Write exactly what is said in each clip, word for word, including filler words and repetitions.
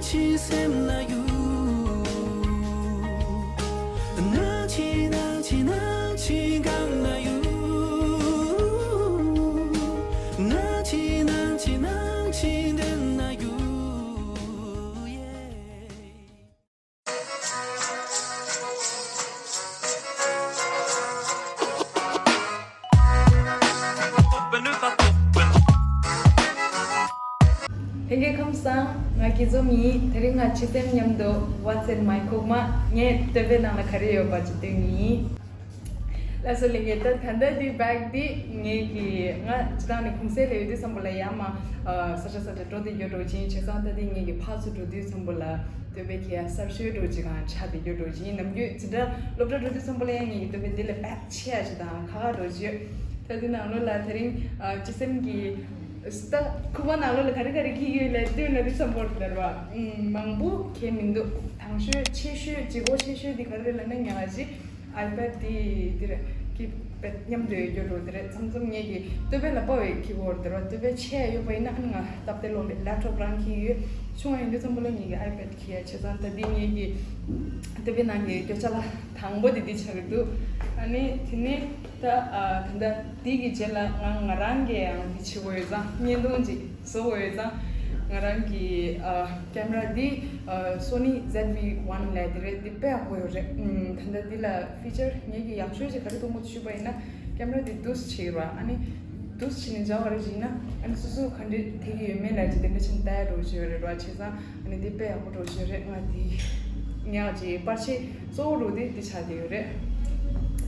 ཕྱི་སེམས་ན་ཡུ། ནང་ཕྱི་ནང་ཕྱི་ནང་ཕྱི་གང་ན་ཡུ། ནང་ཕྱི་ནང་ཕྱི་ནང་ཕྱི་འདྲེན་ན་ཡུ། ལྷན་རྒྱས་ཁམས་བཟང་། ང་དགྱེས་འཛོམས་ཡིན། དེ་རིང་ང་ཁྱེད་ཚོའི་མཉམ་དུ་What's in my ཁོག་མ། ངས་སྟོད་པའི་ནང་ལ་ག་རེ་ཡོད་པ་ཅིག་སྟོན་གྱི་ཡིན། ལགས་སོ་ལྷན་རྒྱས། ད་ད་ལྟ་འདི་བེག་འདི་ངེད་ཀྱི་ང་སྤྱིར་བཏང་ནས་གུང་སེང་ལ་ཡོད་དུས་ཙམ་པ་ལ་ཡར་མར་ས་ཆ་ས་ཆ་འགྲོ་བསྡད་རྒྱུ་འདྲ་ཅིག་ཡིན། བྱས་ཙང་ད་འདི་ངེད་ཀྱི་ཕར་ཚུར་འགྲོ་དུས་ཙམ་པ་ལ་སྟོད་པའི་ཁྱི་ཡ་གསར་ཤོས་འདྲ་ཅིག་གང་ཆགས་བསྡད་རྒྱུ་འདྲ་ཅིག་ཡིན། ནམ་རྒྱུན་ཇི་འདྲ་སློབ་གྲྭ་འགྲོ་དུས་ཙམ་པ་ལ་ཡང་ངེད་ཀྱི་སྟོད་པའི་འདི་ལས་བེག་ཆེ་ཡ་ཅིག་དང་ཁ་ཁ་འདྲ་ཅིག་ཡོད། ད་འདི་ནང་ལོགས་ལ་དེ་རིང་སྤྱི་སེམས་ཀྱི་ད་ཁུག་མ་ནང་ལོགས་ལ་ག་རེ་ག་རེ་འཁྱེར་ཡོད་ལབ་དུས་ན་འདི་ཙམ་པོ་རེད་བ། མང་པོ་འཁྱེར་མི་འདུག་དང་ཤོས་ཆེ་ཤོས་ལྗིད་ཁོག་ཆེ་ཤོས་འདི་ག་རེ་རེད་ལབ་ན་ཉག་གཅིག iPad དེ་དེ་རེད། ཀི་པེད་མཉམ་དུ་ཡོད་རྒྱུ་འདྲ་དེ་རེད། མཚམས་མཚམས་ངེད་ཀྱི་སྟོད་པའི་ལག་པ་བའི་ཀི་བོར་ཌི་རེད་བ། སྟོད་པའི་ཆེ་ཡ་ཡོད་པ་ཡིན་ན་ཨ་ནི་ང་སྟབས་བདེ་ལོ་ལེབ་ཊོབ་རང་འཁྱེར་ཡོད། ཆུང་བ་ཡིན་དུས་ཙམ་པ་ལ་ངེད་ཀྱི་iPad འཁྱེར་ཡ། བྱས་ཙང་ད་འདི་ངེད་ཀྱི་སྟོད་པའི་ནང་གི་སྐད་ཆ་ལ་དང་པོ་དེ་འདི་ཆགས་ཀྱི་འདུག་ཨ་ནི་དེ་ནས་ད་ད་ལྟ་འདི་གི་རྗེས་ལ་ང་ང་རང་གི་ཡང་འདི་བྱེད་དགོས་ཡོད་ཙང་བརྙན་ཐུང་ཅིག་བཟོ་དགོས་ཡོད་ཙང་། ང་རང་གི་ཨ་ཀེམ་ར་འདི་ཨ་Sony Z V one ལབ་དེ་རེད། འདི་དཔེ་ཡག་པོ་ཡོད་རེད། ཨམ་ད་ལྟ་འདི་ལ་ཕི་ཅར་ངེད་ཀྱི་ཡག་ཤོས་ཅིག་ག་རེ་མཐོང་གི་ཞུས་པ་ཡིན་ན་ཀེམ་ར་འདི་འདུག་སེ་བྱས་ཡོད་ར། ཨ་ནི་འདུག་སེ་བྱས་ནས་མཇལ་བ་རེ་བྱས་ན་ཨ་ནི་སོ་སོ་ག་འདྲས་དེ་གི་ཡོད་མེད་ལ་ཅིག་དེ་འདྲ་ཆེན་ལྟ་ཡ་འདྲ་བོ་ཅིག་ཡོད་རེད་ར། བྱས་ཙང་ཨ་ནི་འདི་དཔེ་ཡག་པོ་འདྲ་བོ་ཅིག་ཡོད་རེད། ང་འདི་ཉག་ཅིག་པར་ཆས་གཙོ་བོ་འདྲ་བོ་འདི་འདི་ཆགས་བསྡད་ཡོད་རེད།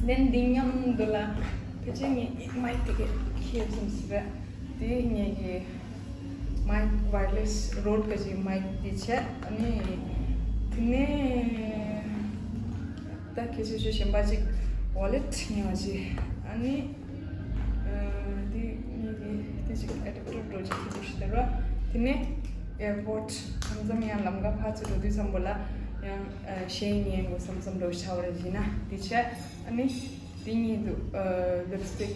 ལན་འདི་མཉམ་དུ་ལ་ཕལ་ཆེར་ངས་མའིག་དེ་ག་ཁྱེར་ཙམ་ཞིག་རེད། དེ་ངེད་ཀྱི་མའིག་ཝའེར་ལེ་སི་རོཌ་ག་ཅིག་མའིག་དེ་བྱས། ཨ་ནི་དེ་ནས་ད་ཁྱེད་ཆོས་ཆོས་གཞན་པ་ཅིག་ཝོ་ལེཊ་ཉོ་བ་ཅིག་ཨ་ནི་ཨ་དེ་ངེད་ཀྱི་དེ་ཅིག་ཨེ་ཌབ་ཊར་འདྲ་ཅིག་ཁྱེར་ཅིག་ཞིག་རེད་བ། དེ་ནས་ཨེར་པོརཊ་མཚམས་མཚམས་ཡང་ལམ་ཁ་ཕར་ཚུར་འགྲོ་དུས་ཙམ་པོ་ལ་ཡང་ཨ་གཞས་ཉན་དགོས་བསམ་བསམ་འདྲ་བོ་ཆགས་པ་རེད་བྱས་ན་དེ་བྱས། ཨ་ནི་དེ་གཉིས་འདུག་ཨ་ལིབ་སི་ཊིག་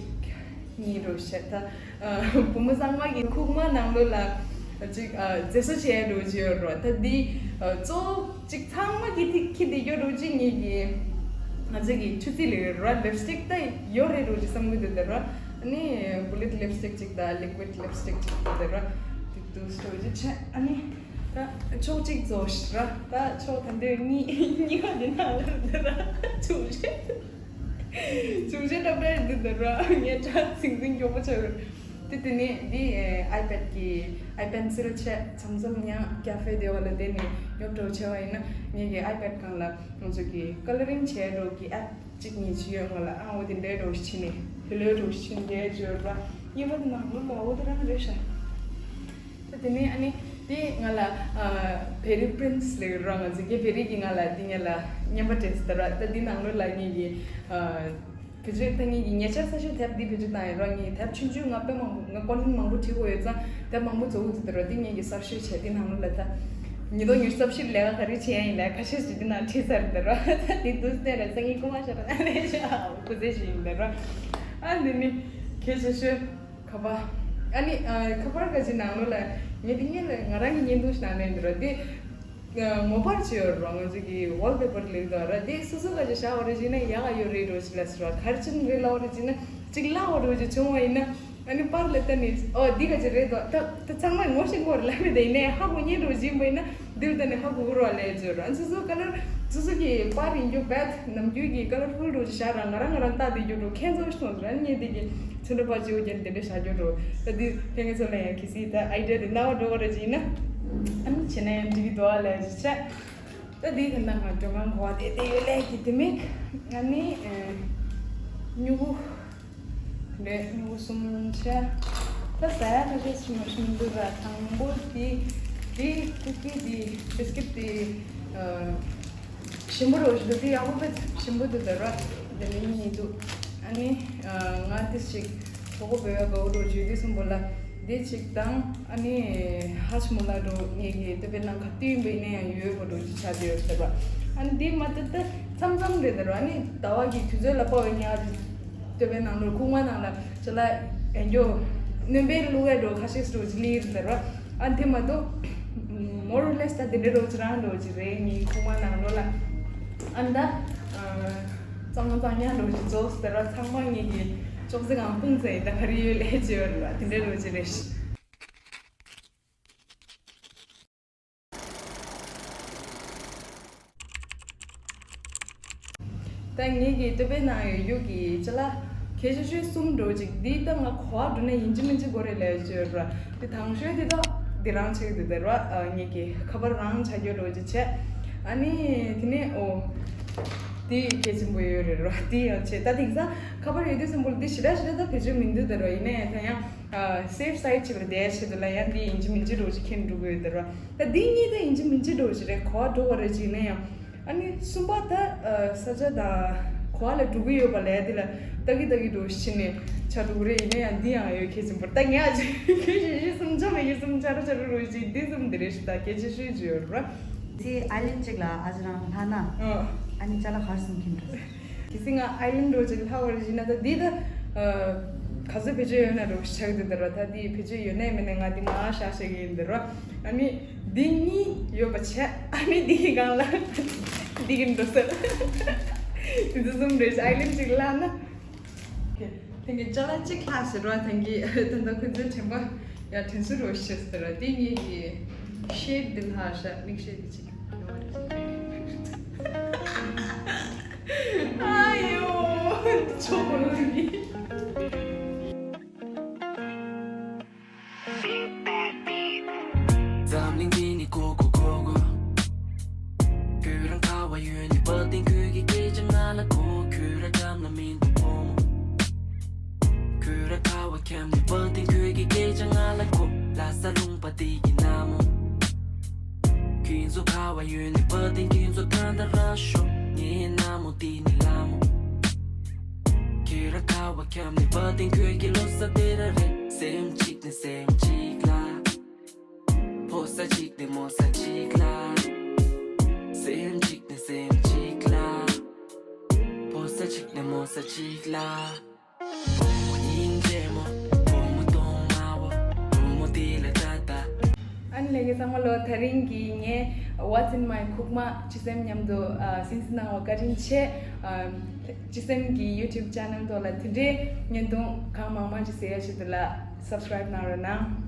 གཉིས་འདྲ་བོ་བྱས། ད་ཨ་བུ་མོ་ཚང་མ་གི་ཁུག་མ་ནང་ལོགས་ལ་ཅིག་ཨ་མཛེས་བཟོ་བྱས་འདྲ་བོ་ཅིག་ཡོད་རེད་བ། ད་འདི་ཨ་གཙོ་བོ་ཅིག་ཚང་མ་གི་ཐིག་ཁྱི་འདི་ཡོད་འདྲ་བོ་ཅིག་ངེད་ཀྱི་ང་ཚོ་གི་ཆུ་ཚོད་ལ་ཡོད་རེད་བ། ལིབ་སི་ཊིག་ད་ཡོད་རེད་འདྲ་བོ་ཅིག་བསམ་གི་འདུག་དེ་རེད་བ། ཨ་ནི་བུ་ལེཊ་ལིབ་སི་ཊིག་ཅིག་དང་ལི་ཀུ་ཝིཌ་ལིབ་སི་ཊིག་ཅིག་དེ་རེད་བ། དེ་འདུག་སེ་འདྲ་བོ་ཅིག་བྱས། ཨ་ནི་ད་ཕྱོགས་གཅིག་བཟོ་ཞིག་ར། ད་ཕྱོགས་ད་འདོད་གཉིས་གཉིས་ཀ་འདི་ནང་ལ་འདི་ར་བྱུང་རེད། བྱུང་རེད་འདྲ་པོ་རེད་འདི་འདི་ར། ངས་ད་ཚིག་འཛིན་མགྱོགས་པོ་བྱ་དགོས། དེ་དེ་ནས་འདི་ཨའི་པེཌ་ཀྱི་ཨའི་པེན་སིལ་བྱས། མཚམས་མཚམས་ཡང་ཀ་ཧྥེ་དེ་བ་ལ་བསྡད་ནས་ཉོབ་འགྲོ་བྱས་པ་ཡིན་ན་ངེད་ཀྱི་ཨའི་པེཌ་སྒང་ལ་ང་ཚོ་གི་ཀ་ལ་རིང་བྱས་འགྲོ་གི་ཨེབ་གཅིག་གཉིས་ཅིག་ཡོད། ང་ལ་ཨང་འོ་དེ་འདྲའི་འགྲོ་ཕྱིན་ནས་དེ་ལོའི་འགྲོ་ཕྱིན་འདྲའི་བརྗོད་པ་གཉིས་པ་དེ་ནང་ལོགས་ལ་འོ་དེ་རང་རེད་ཤག་ད་དེ་ནས་ཨ་ནི་དེ་ང་ལ་ཨ་བེ་རི་པི་རིན་སི་ལབ་ར། ང་ཚོ་གི་བེ་རི་གི་ང་ལ་དེ་ངེད་ལ་རྔན་པ་སྤྲད་སོང་ད་ར། ད་དེ་ནང་ལོགས་ལ་ངེད་ཀྱི་ཨ་བེད་སྤྱོད་ད་ངེད་ཀྱི་ཉེ་ཆར་གསར་ཤོས་དེབ་འདི་བེད་སྤྱོད་བཏང་ཡོད་ར། ངས་དེབ་ཆུང་ཆུང་ང་དཔེ་མང་པོ་ང་ཀོན་ཊེན་མང་པོ་བྲིས་དགོས་ཡོད་ཙང་དེབ་མང་པོ་བཙོང་གི་འདུག་ད་ར། དེ་ངེད་ཀྱི་གསར་ཤོས་བྱས། དེ་ནང་ལོགས་ལ་ད་ཉིས་སྟོང་ཉི་ཤུ་རྩ་བཞི་ལས་ཀ་ག་རེ་བྱས་ཡིན་ལས་ཁ་ཤས་ཤིག་དེ་ནང་བྲིས་ཚར་ད་ར། ད་དེ་དུས་དེ་ར་སང་ཉིན་རྐུན་མ་ཤོར་ད་ནས་ཤ་སྐུ་ཚེ་ཞིག་ཡིན་ད་ར། ཨ་འདི་ནི་གལ་ཆེ་ཤོས། ཁ་པར། ཨ་ནི་ཨ་ཁ་པར་ག་ཅིག་ནང་ལོགས་ལ་ངས་དེ་ངས་ལ་ང་རང་གི་བརྙན་ཐུང་ཞིག་ནང་ནས་འདི་ར་དེ་ངོ་པར་བྱས་ཡོད་ར། ང་ཚོ་གི་ཝོལ་པེ་པར་ལེགས་འདུག་ར། དེ་སོ་སོ་ག་ཅིག་བཞག་པ་རེད་ཅིག་ན་ཡག་ག་ཡོད་རེད་འགྲོ་ཅིག་ལ་ཟེར་བ་ག་རེ་ཅིག་རེད་ལབ་པ་རེད་ཅིག་ན་ཅིག་བརླག་པ་འགྲོ་ཅིག་བྱུང་བ་ཡིན་ན་ཨ་ནི་པར་ལ་ལྟ་ནས་ཨོ་འདི་ག་ཅིག་རེད་འདུག་ད་ད་ཚང་མས་ངོ་ཤེས་ངོ་རེད་ལབ་མེད་དེ་ཡིན་ནའི་ཧ་གོ་ཉན་འགྲོ་ཅིག་ཡིན་པ་ཡིན་ན། འདིར་ལྟ་ནས་ཧ་གོ་གི་རོགས་ལས་བརྗོད་ར། སོ་སོ་ཀ་ལར་སོ་སོ་གི་པར་ཡིན་རྒྱུ་བེད་ནམ་རྒྱུན་གྱི་ཀ་ལར་ཕུལ་འགྲོ་ཅིག་བཞག་ར། ང་རང་ང་རང་ལྟ་བསྡད་རྒྱུ་འགྲོ་ཁྱད་མཚར་ཞིག་མཐོང་ར། ངས་འདི་གི་ཚོན་ཁྲ་ཕར་ཅིག་འོ་རྒྱན་དེ་འདྲ་བཞག་རྒྱུ་འགྲོ། ད་འདི་ལྷན་རྒྱས་ཚོ་ལ་ཡང་གལ་སྲིད་ད་ཨའི་ཌི་ཡ་དེ་རྣ་བ་འགྲོ་བ་ར་ཅིག་ཡིན་ན་ཨ་ནི་བྱས་ན་ཡང་འགྲིག་གི་འདུག་ཨ་ལས་ཅིག་བྱས། ད་འདི་གི་ནང་ང་སྒྲོལ་མ་གོ་བ་དེ་དེ་ཡོད་ལས་ཀྱི་དེ་མིག་ཨ་ནི་སྨྱུ་གུ། དེ་འདྲའི་སྨྱུ་གུ་གསུམ་བྱས། ད་ཟ་ཡ་ཁ་ཤས་ཤིག་མ་ཤི་མི་འདུག་ར། དང་པོ་དེ་དེ་ཀུ་ཀི་དེ་བིས་ཀིཊ་དེ་ཨ་ཞིམ་པོ་རོ་ཞིག་འདུག་དེ་ཡག་པོ་དཔེ་ཞིམ་པོ་འདུག་ད་ར། དེ་ནས་གཉིས་འདུག་ཨ་ནི་ཨ་ང་དེ་ཞིག་གྲོད་ཁོག་བོད་ཡ་དགའ་བོ་རོ་བརྗོད་དུས་གསུམ་པོ་ལ་དེ་ཞིག་དང་ཨ་ནི་ཧ་ཇི་མོ་ལ་རོ་ངེད་ཀྱི་སྟོད་པའི་ནང་ཁ་བསྟུན་པའི་ནས་ཡང་ཡོད་པ་རོ་ཅིག་ཆགས་བསྡད་ཡོད་ཟེར་བ། ཨ་ནི་དེ་མ་གཏོགས་ད་མཚམས་མཚམས་རེད་ད་ར། ཨ་ནི་ཟླ་བ་གི་དུས་ཚོད་ལ་དཔག་པའི་ཉག་གཅིག་སྟོད་པའི་ནང་ལོགས་ཁུག་མ་ནང་ལ་ཅ་ལག་ཡང་སྐྱོ་སྣོན་པའི་བླུགས་ཡས་འགྲོ་ཁ་ཤས་སུ་འགྲོ་ཅི་ལི་ཟེར་བ། ཨ་དེ་མ་གཏོགས་ More or less ད་དེ་འདྲ་རོ་ཅི་རང་རོ་ཅི་རེད། ངའི་ཁུག་མ་ནང་ལོགས་ལ་ཨ་ནི་ད་གཙང་མ་གཙང་ཉག་རོ་ཅི་ཅོག་ཟེར་བ་ཚང་མ་ངེད་ཀྱི་ཅོག་ཙེ་གང་སྤུངས་ཟེར་ད་ག་རེ་ཡོད་ལས་ཅི་ཡོད་རེད་བ། དེ་འདྲ་རོ་ཅི་རེད། ད་ངེད་ཀྱི་ཏོ་པའི་ནང་ཡོད་རྒྱུ་གི་ཅ་ལག་གལ་ཆེ་ཤོས་གསུམ་འགྲོ་ཅིག་འདི་ད་ང་གོ་བ་འགྲོ་ནས་ཡིན་གཅིག་མིན་གཅིག་དགོས་རེད་ལས་བརྗོད་ར། འདི་དང་ཤོས་འདི་ད་འདི་རང་ཆགས་འདུག་ཟེར་བ། ངེད་ཀྱི་ཁ་པར་རང་ཆ་རྒྱུ་འགྲོ་ཅིག་བྱས། ཨ་ནི་དེ་ནས་འོ་འདི་གལ་ཆེན་པོ་ཡོད་རེད་ར། འདི་ཡང་བྱས། ད་དེང་སང་ཁ་པར་ཡོད་དུས་ཙམ་པོ་འདི་ཞེ་དྲག་ཞེ་དྲག་ད་བེད་སྤྱོད་མི་འདུག་ཟེར་བ། ཡིན་ནའི་ད་ཡང་སེབ་སའིཌ་བྱེད་པར་བསྡད་བྱེད་དུ་ལ་ཡང་འདི་ཡིན་གཅིག་མིན་གཅིག་འགྲོ་ཅིག་ཁྱེར་འགྲོ་གི་ཡོད་ཟེར་བ། ད་འདི་གཉིས་ད་ཡིན་གཅིག་མིན་གཅིག་འགྲོ་ཅིག་རེད། གོ་བ་འགྲོ་བ་རེད་ཅིག་ཡིན་ན་ཡང་། ཨ་ནི་གསུམ་པ་ད་ཨ་ས་ཆ་དང་གོ་བ་ལ་འགྲོ་གི་ཡོད་པ་ལས་དེ་ལ་ལྟ་གི་ལྟ་གི་འགྲོ་ཕྱིན་ནས་ཆ་འགྲོ་གི་རེད། ཡིན་ན་ཡང་འདི་ཡང་ཡོད་ཁྱེད་ཚོ་བོར་ད་ངས་ཨ་ཅེ་ཁྱེད་ཞེ་ཞེ་གསུམ་ཆ་མེད་ཀྱི་གསུམ་ཆ་ར་ཆ་ར་རུ་ཅིག་འདི་གསུམ་འདི་རེད་ཤི། ད་སྐད་ཆ་ཤོད་ཅི་ཡོད་ར། དེ་ཨའི་ལན་གཅིག་ལ་ཨ་ཅེ་རང་ལྷག་ན་ཨ་ཨ་ནི་ཅ་ལག་གར་སོང་གིན་འགྲོ། གལ་སྲིད་ང་ཨའི་ལན་འགྲོ་ཅིག་ལྷག་བར་བྱིན་ན་ད་འདི་ད་ཨ་ག་ཚོད་བེད་སྤྱོད་ཡོད་ན་རུ་ཆགས་འདི་ད་ར། ད་འདི་བེད་སྤྱོད་ཡོད་ནའི་མེད་ནའི་ང་འདི་མ་ཨ་ཤ་ཤ་གི་ཡིན་འདི་ར། ཨ་ནི། འདི་གཉིས་ཡོད་པ་བྱས། ཨ་ནི་འདི་གི་སྒང་ལ་འདི་གི་འགྲོ་ས་འདི་གསུམ་རེད། ཨའི་ལན་གཅིག་ལྷག་ན། དེང་གི་ཅ་ལག་གཅིག་ལྷག་ཟེར་བ་དེང་གི་ད་ལྟ་ཁོ་ཚོའི་དྲན་པ་ཡ་དྲན་གསོ་རོ་ཤེས་ཟེར་བ་དེ་ངེད་ཀྱི་ཤེད་འདི་ལྷག་ཤ་མིག་ཤེད་འདི་གཅིག་ཨ་ཡོ། ཆོག་གོ་ལོ་ཡིན། འཛམ་གླིང་འདི་ནི་ཁོ་ཁོ་ཁོ་ཁོ། ཁོ་རང་ཁ་བ་ཡོད་ནི་བ་དེ་ཁོས་ཀྱི་སྐད་ཆ་ང་ལ་གོ། ཁོ་རང་འགྲམ་ལ་མི་འདུག་བུ་མོ། ཁོ་རང་ཁ་བ་འཁྱམ་ནི་བ་དེ་ཁོས་ཀྱི་སྐད་ཆ་ང་ལ་གོ། ལྷ་ས་ལུང་པ་དེ་གི་ན་མོ། ཁྱེད་ཚོ་ཁ་བ་ཡོད་ནི་བ་དེ་ཁྱེད་ཚོ་ད་ལྟ་ར་ཤོག་ངའི་ན་མོ་དེ་ནི་ལ་མོ། ཁྱེད་རང་ཁ་བ་འཁྱམ་ནི་བ་དེ་ཁོས་ཀྱི་ལོ་ས་དེ་ར་རེད། སེམས་གཅིག་ནས་སེམས་གཅིག་ལ། ཕོ་ས་གཅིག་ནས་མོ་ས་གཅིག་ལ། སེམས་གཅིག་ནས་སེམས་གཅིག་ལ། ཕོ་ས་གཅིག་ནས་མོ་ས་གཅིག་ལ། བུ་མོ་སྙིང་རྗེ་མོ། བུ་མོ་གདོང་དམར་བོ། བུ་མོ་དེ་ལ་ད་ལྟ། ཨ་ནི་ལྷན་རྒྱས་ཚང་མ་ལོ། དེ་རིང་གི་ངའི་What's in my ཁུག་མ་སྤྱི་སེམས་མཉམ་དུ་ཨ་གསན་གཟིགས་གནང་བ་བཀའ་དྲིན་ཆེ། ཨ་སྤྱི་སེམས་ཀྱི་YouTube channel ཐོག་ལ་དེ་འདྲའི་བརྙན་ཐུང་གང་མང་མང་ཅིག་གཟིགས་ཡ་ཆེད་དུ་ལ་subscribe གནང་རོགས་གནང་།